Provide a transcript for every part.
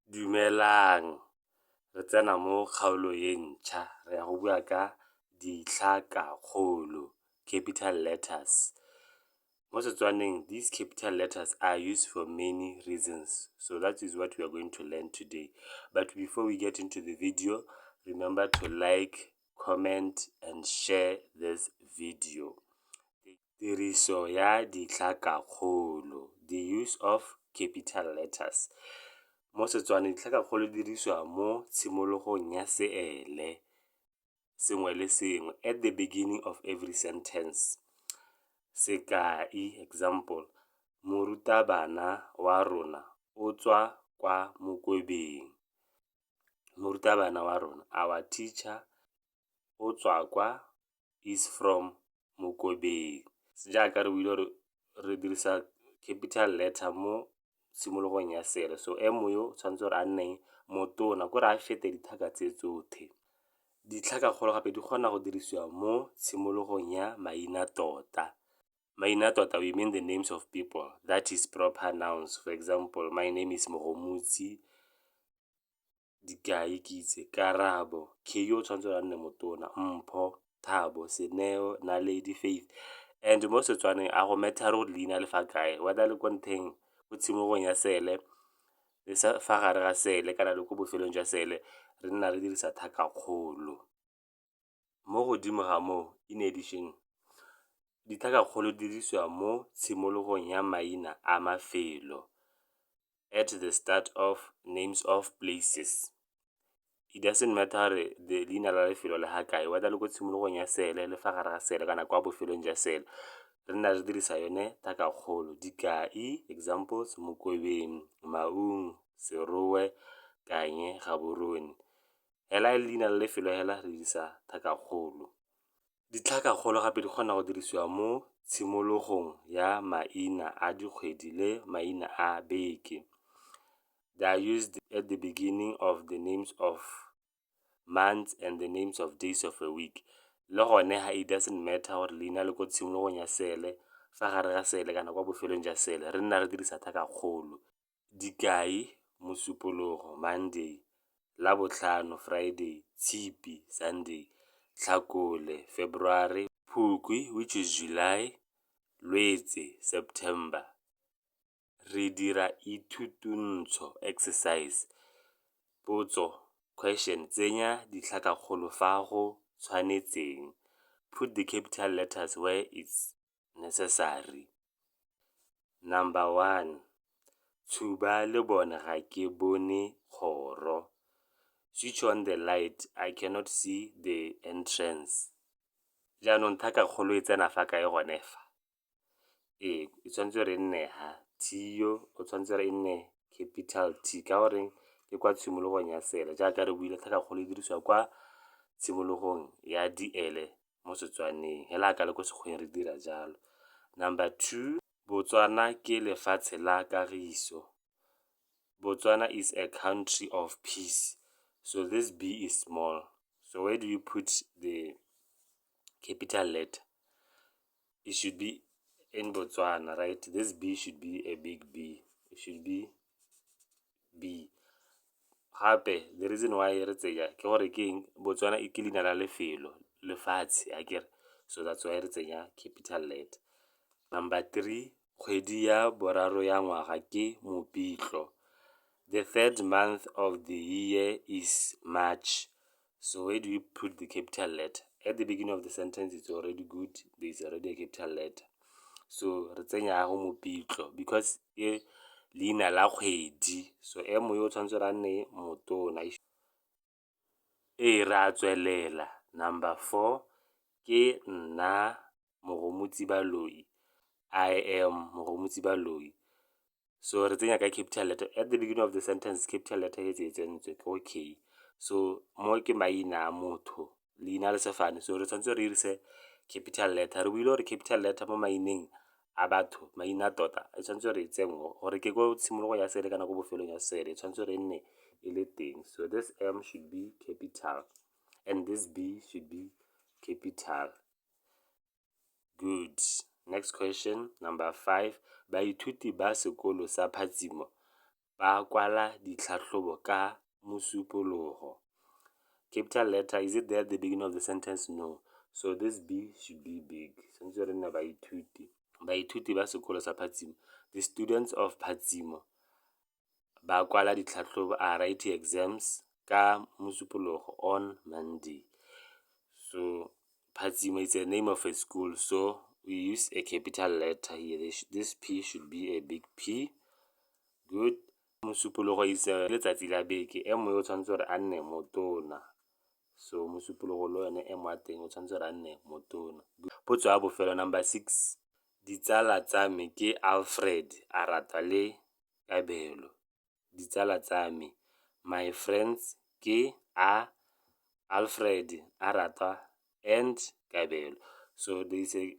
Dumelang, re tsena mo kgaolo e ntšha, re ya go bua ka ditlhakakgolo, capital letters. Mo Setswaneng, these capital letters are used for many reasons, so that is what we are going to learn today. But before we get into the video, remember to like, comment and share this video. Tiriso ya ditlhakakgolo, the use of capital letters. Mo Setswaneng, ditlhakakgolo di dirisiwa mo tshimologong ya seele sengwe le sengwe, at the beginning of every sentence. Sekai, example, morutabana wa rona o tswa kwa Mokobeng. Morutabana wa rona, our teacher, o tswa kwa, is from Mokobeng. Jaaka re buile gore re dirisa capital letter mo tshimologong ya seele, so M yo tshwanetse gore a nne motona, kore a fete ditlhaka tse tsotlhe. Ditlhakakgolo gape di kgona go dirisiwa mo tshimologong ya maina tota. Maina tota, we mean the names of people, that is proper nouns. For example, my name is Mogomotsi. Dikai ke itse Karabo, K yo o tshwanetse gore a nne motona, Mpho, Thabo, Seneo, Naledi, Faith. And mo Setswaneng a go matter gore leina le fa kae, whether le ko ntlheng, ko tshimologong ya seele, le fa gare ga seele kana le ko bofelong jwa seele, re nna re dirisa tlhakakgolo. Mo godimo ga moo, in addition, ditlhakakgolo di dirisiwa mo tshimologong ya maina a mafelo, at the start of names of places. It doesn't matter gore the leina la lefelo le ga kae, whether le ko tshimologong ya seele, le fa gare ga seele kana kwa bofelong jwa seele, re nna re dirisa yone tlhakakgolo. Dikai, examples, Mokobeng, Maun, Serowe, Kanye, Gaborone. Hela e le leina la lefelo hela, re dirisa tlhakakgolo. Ditlhakakgolo gape di kgona go dirisiwa mo tshimologong ya maina a dikgwedi le maina a beke. They are used at the beginning of the names of months and the names of days of a week. Le gone ga it doesn't matter gore leina le ko tshimologong ya seele, fa gare ga seele kana kwa bofelong jwa seele, re nna re dirisa tlhakakgolo. Dikai, Mosupologo, Monday, Labotlhano, Friday, Tshipi, Sunday, Tlhakole, February, Phukwi, which is July, Lwetse, September. Re dira ithutuntsho, exercise. Potso, question, tsenya ditlhakakgolo fa go tshwanetseng. Put the capital letters where it's necessary. Number one, tshuba lebone ga ke bone kgoro. Switch on the light, I cannot see the entrance. Jaanong tlhakakgolo e tsena fa kae gone fa? Ee, e tshwanetse gore e nne ha T yo, o tshwanetse gore e nne capital T, ka goreng ke kwa tshimologong ya seele. Jaaka re buile, tlhakakgolo e dirisiwa kwa tshimologong ya diele mo Setswaneng, hela ka le ko Sekgoweng re dira jalo. Number two, Botswana ke lefatshe la kagiso. Botswana is a country of peace. So this B is small. So where do you put the capital letter? It should be in Botswana, right? This B should be a big B. It should be B. Gape, the reason why re tsenya ke gore ke eng? Botswana ke leina la lefelo, lefatshe akere. So that's why re tsenya capital letter. Number three, kgwedi ya boraro ya ngwaga ke Mopitlo. The third month of the year is March. So where do you put the capital letter? At the beginning of the sentence, it's already good. There is already a capital letter. So re tsenya go Mopitlo because ke leina la kgwedi. So M yo o tshwanetse gore a nne motona. Ee, re a tswelela. Number four, ke nna Mogomotsi Baloi. I am Mogomotsi Baloi. So re tsenya ka capital letter at the beginning of the sentence, capital letter e e tsentswe ke okay. So mo ke maina a motho, leina le sefane, so re tshwanetse re dirise capital letter. Re buile gore capital letter mo maineng a batho, maina tota, e tshwanetse gore e tsenngwe gore ke ko tshimologong ya seele kana ko bofelong ya seele, e tshwanetse gore e nne e le teng. So this M should be capital and this B should be capital. Good. Next question, number five. Baithuti ba sekolo sa Phatsimo Ba kwala ditlhatlhobo ka Mosupologo. Capital letter, is it there at the beginning of the sentence? No. So this B should be big. Tshwanetse re nne baithuti. Baithuti ba sekolo sa Phatsimo. The students of Phatsimo ba kwala ditlhatlhobo, are writing exams ka Mosupologo, on Monday. So Phatsimo is a name of a school, so we use a capital letter here. This P should be a big P. Good. Mosupologo is a letsatsi la beke, M o tshwanetse gore a nne motona. So Mosupologo le yone M wa teng o tshwanetse gore a nne motona. Potso ya bofelo, number 6. Ditsala tsa me ke Alfred, Aratwa le Kabelo. Ditsala tsa me, my friends ke A, Alfred, Aratwa and Kabelo. So there is a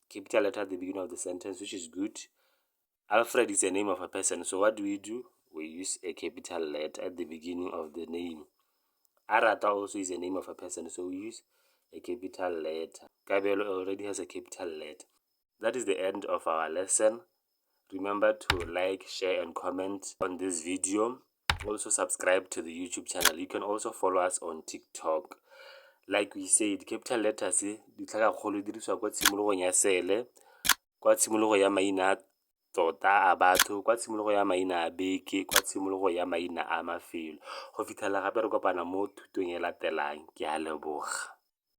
capital letter at the beginning of the sentence, which is good. Alfred is a name of a person, so what do we do? We use a capital letter at the beginning of the name. Aratwa also is a name of a person, so we use a capital letter. Kabelo already has a capital letter. That is the end of our lesson. Remember to like, share and comment on this video. Also subscribe to the YouTube channel. You can also follow us on TikTok. Like we said, capital letters ditlhakakgolo di dirisiwa kwa tshimologong ya sele, kwa tshimologo ya maina tota a batho, kwa tshimologo ya maina a beke, kwa tshimologo ya maina a mafelo. Go fitlhela gape re kopana mo thutong e latelang. Ke a leboga.